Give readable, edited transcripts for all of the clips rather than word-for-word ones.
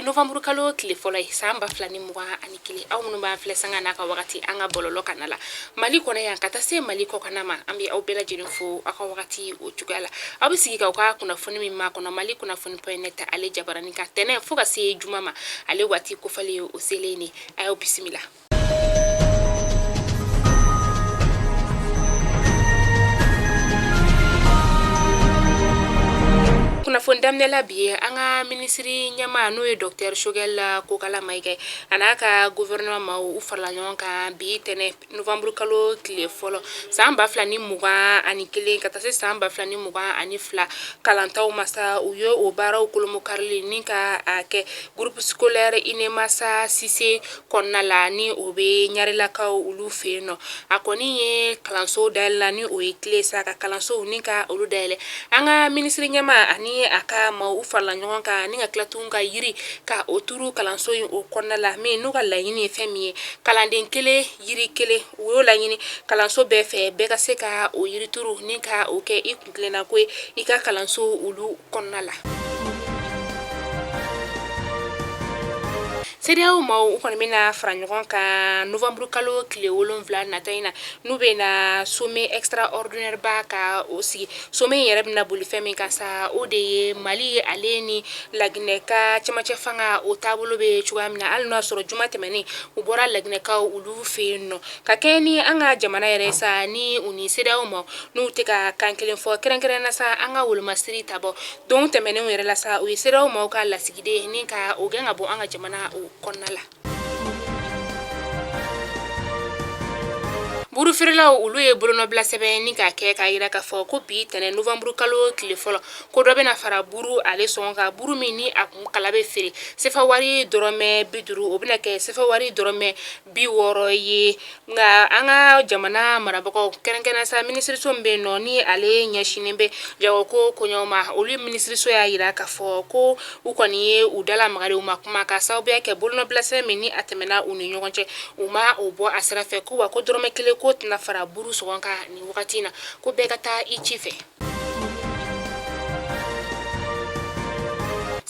ye novembre kalo tile fɔlɔ ye san 2021. Aw minnu b'an filɛ sanga n'a ka wagati an ka bɔlɔlɔ kana la Mali kɔnɔ yan ka taa se Mali kɔkanna ma, an bɛ aw bɛɛ lajɛlen fo aw ka wagati o cogoya la. Aw bɛ sigi k'aw ka kunnafoni min makɔnɔ Mali kunnafoni point net ale jabaranin kan tɛnɛn fo ka se juma ma, ale waati kofɔlen ye o selen de. A y'aw bisimila. Kunnafoni daminɛ la bi ye an ka minisiri ɲɛmaa n'o ye docteur Choguel Kokalla Maïga a n'a ka gouvernement maaw u farala ɲɔgɔn kan bi tɛnɛn novembre kalo tile fɔlɔ san 2021 ka taa se san 2022 kalantaw ma sa, u ye o baaraw kolomokarili ni ka a kɛ groupe scolaire Inemasa Sise kɔnɔna la ni o bɛ ɲarelakaw olu fɛ yen nɔ. A kɔni ye kalanso dayɛlɛ la ni o ye clé sa ka kalansow ni ka olu dayɛlɛ. An ka minisiri ɲɛmaa ani a ka maaw u farala ɲɔgɔn kan ni ka tila tun ka yiri ka o turu kalanso in o kɔnɔna la, min n'u ka laɲini ye fɛn min ye, kalanden kelen yiri kelen, u y'o laɲini kalanso bɛɛ fɛ, bɛɛ ka se ka o yiri turu ni ka o kɛ i kuntilenna ko ye i ka kalanso olu kɔnɔna la. CEDEAO maaw u kɔni bɛna fara ɲɔgɔn kan novembre kalo tile 7 nata in na, n'u bɛna sommet extraordinaire ba ka o sigi. Sommet in yɛrɛ bɛna boli fɛn min kan sa, o de ye Mali ale ni Laginɛ ka cɛmancɛ fanga o taabolo bɛ cogoya min na, hali n'o y'a sɔrɔ juma tɛmɛnen u bɔra Laginɛkaw olu fɛ yen nɔ ka kɛɲɛ ni an ka jamana yɛrɛ sa ni u ni CEDEAO maaw n'u tɛ ka kan kelen fɔ, kɛrɛnkɛrɛn na sa an ka wolomasiri tabɔ don tɛmɛnenw yɛrɛ la sa, u ye CEDEAO maaw ka lasigiden ni ka o gɛn ka bɔ an ka jamana o kɔnɔna la. Buru feerelaw olu ye bolonɔbila sɛbɛn ni k'a kɛ k'a jira k'a fɔ ko bi tɛnɛn novembre kalo tile fɔlɔ ko dɔ bɛna fara buru ale sɔngɔ kan. Buru min ni a kun kala bɛ feere sefa wari dɔrɔmɛ 50, o bɛna kɛ sefa wari dɔrɔmɛ 60 ye. Nka an ka jamana marabagaw kɛrɛnkɛrɛn sa minisiriso min bɛ yen nɔ ni ale ɲɛsinnen bɛ jagoko koɲɛw ma, olu minisiriso y'a jira k'a fɔ ko u kɔni ye u dalamaga, u ma kuma ka sababuya kɛ bolonɔbila sɛbɛn min ni a tɛmɛna u ni ɲɔgɔn cɛ, u ma o bɔ a sira fɛ, ko wa ko dɔrɔmɛ kelen ko tɛna fara buru sɔngɔ kan nin wagati in na, ko bɛɛ ka taa i ci fɛ.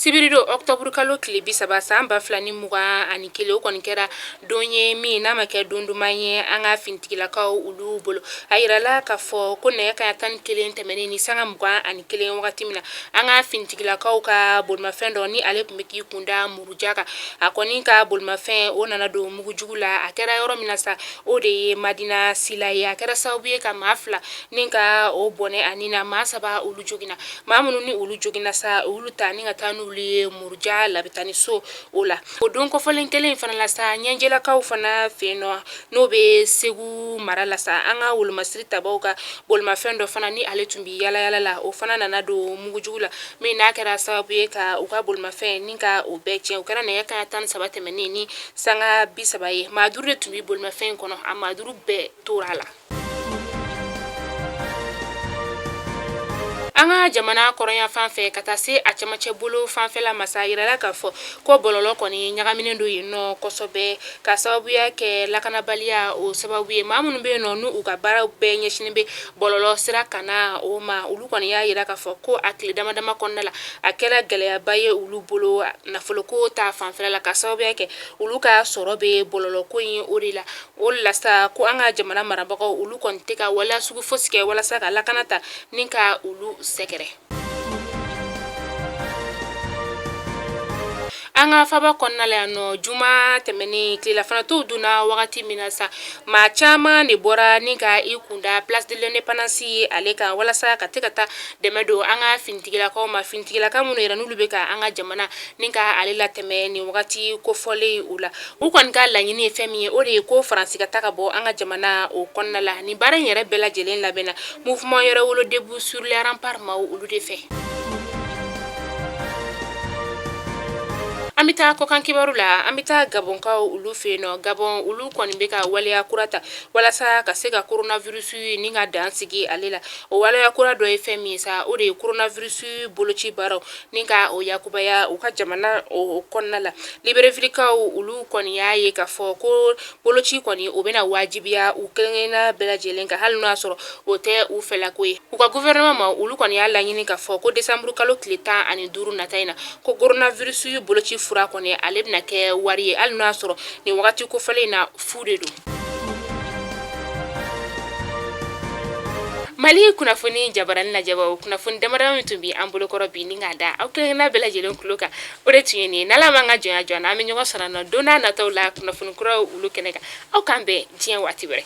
Sibiridon octobre kalo tile 30 san 2021, o kɔni kɛra don ye min n'a ma kɛ don duman ye an ka finitigilakaw olu bolo. A yirala k'a fɔ ko nɛgɛ kanɲɛ 11 tɛmɛnen ni sanga 21 wagati min na, an ka finitigilakaw ka bolimafɛn dɔ ni ale tun bɛ k'i kunda Muruja kan, a kɔni ka bolimafɛn o nana don mugujugu la. A kɛra yɔrɔ min na sa, o de ye Madina Sila ye. A kɛra sababu ye ka maa fila ni ka o bɔnɛ a ni na, maa saba olu joginna. Maa minnu ni olu joginna sa, olu ta ni ka taa n'olu ye Muruja labitaniso o la. O don kɔfɔlen kelen in fana la sa, Ɲɛnjɛlakaw fana fɛ yen nɔ, n'o bɛ Segu mara la sa, an ka wolomasiri tabaw ka bolimafɛn dɔ fana ni ale tun bɛ yaala yaala la, o fana nana don mugujugu la, min n'a kɛra sababu ye ka u ka bolimafɛn ni ka o bɛɛ tiɲɛ. O kɛra nɛgɛ kanɲɛ 13 tɛmɛnen ni sanga 30 ye. Maa duuru de tun bɛ bolimafɛn in kɔnɔ, a maa duuru bɛɛ tora a la. An ka jamana kɔrɔnyanfan fɛ ka taa se a cɛmancɛ bolo fanfɛla ma sa, a yirala k'a fɔ ko bɔlɔlɔ kɔni ɲagaminen don yen nɔ kosɛbɛ ka sababuya kɛ lakanabaliya o sababu ye. Maa minnu bɛ yen nɔ n'u ka baaraw bɛɛ ɲɛsinnen bɛ bɔlɔlɔ sira kana o ma, olu kɔni y'a yira k'a fɔ ko a tile dama dama kɔnɔna la, a kɛra gɛlɛyaba ye olu bolo nafoloko ta fanfɛla la, ka sababuya kɛ olu ka sɔrɔ bɛ bɔlɔlɔko in o de la. O la sa, ko an ka jamana marabagaw olu kɔni tɛ ka waleya sugu fosi kɛ walasa ka lakana ta ni ka olu sɛgɛrɛ. An ka faba kɔnɔna la yan nɔ, juma tɛmɛnen tilellafanatɔw dunna wagati min na sa, maa caman de bɔra ni ka i kunda place de l'indépendance ye ale kan walasa ka te ka taa dɛmɛ don an ka finitigilakaw ma, finitigilaka minnu yɛrɛ n'olu bɛ ka an ka jamana ni ka ale latɛmɛ nin wagati kofɔlen u la. U kɔni ka laɲini ye fɛn min ye, o de ye ko Faransi ka taa ka bɔ an ka jamana o kɔnɔna la. Nin baara in yɛrɛ bɛɛ lajɛlen labɛnna mouvement Yɛrɛwolo debout sur les remparts maaw olu de fɛ. An bɛ taa kɔkan kibaru la, an bɛ taa Gabɔnkaw olu fɛ yen nɔ. Gabɔn olu kɔni bɛ ka waleya kura ta walasa ka se ka coronavirus ni ka dan sigi ale la. O waleya kura dɔ ye fɛn min ye sa, o de ye coronavirus boloci baaraw ni ka o yakubaya u ka jamana o kɔnɔna la. Librevillekaw olu kɔni y'a ye k'a fɔ ko boloci kɔni o bɛna wajibiya u kelenkelenna bɛɛ lajɛlen kan, hali n'o y'a sɔrɔ o tɛ u fɛlako ye. U ka gouvernement ma olu kɔni y'a laɲini k'a fɔ ko décembre kalo tile 15 nata in na, ko coronavirus boloci fura fura kɔni ale bɛna kɛ wari ye, hali n'o y'a sɔrɔ nin wagati kofɔlen in na fu de don. Mali kunnafoni jabarani lajɛbaw, kunnafoni damadama min tun bɛ an bolokɔrɔ bi ni k'a da aw kelenkelenna bɛɛ lajɛlen tulo kan, o de tun ye nin ye. N'Ala m'an ka jɔnya jɔ an na, an bɛ ɲɔgɔn sɔrɔ nɔ don n'a nataw la kunnafoni kuraw olu kɛnɛ kan. Aw k'an bɛn diɲɛ waati wɛrɛ.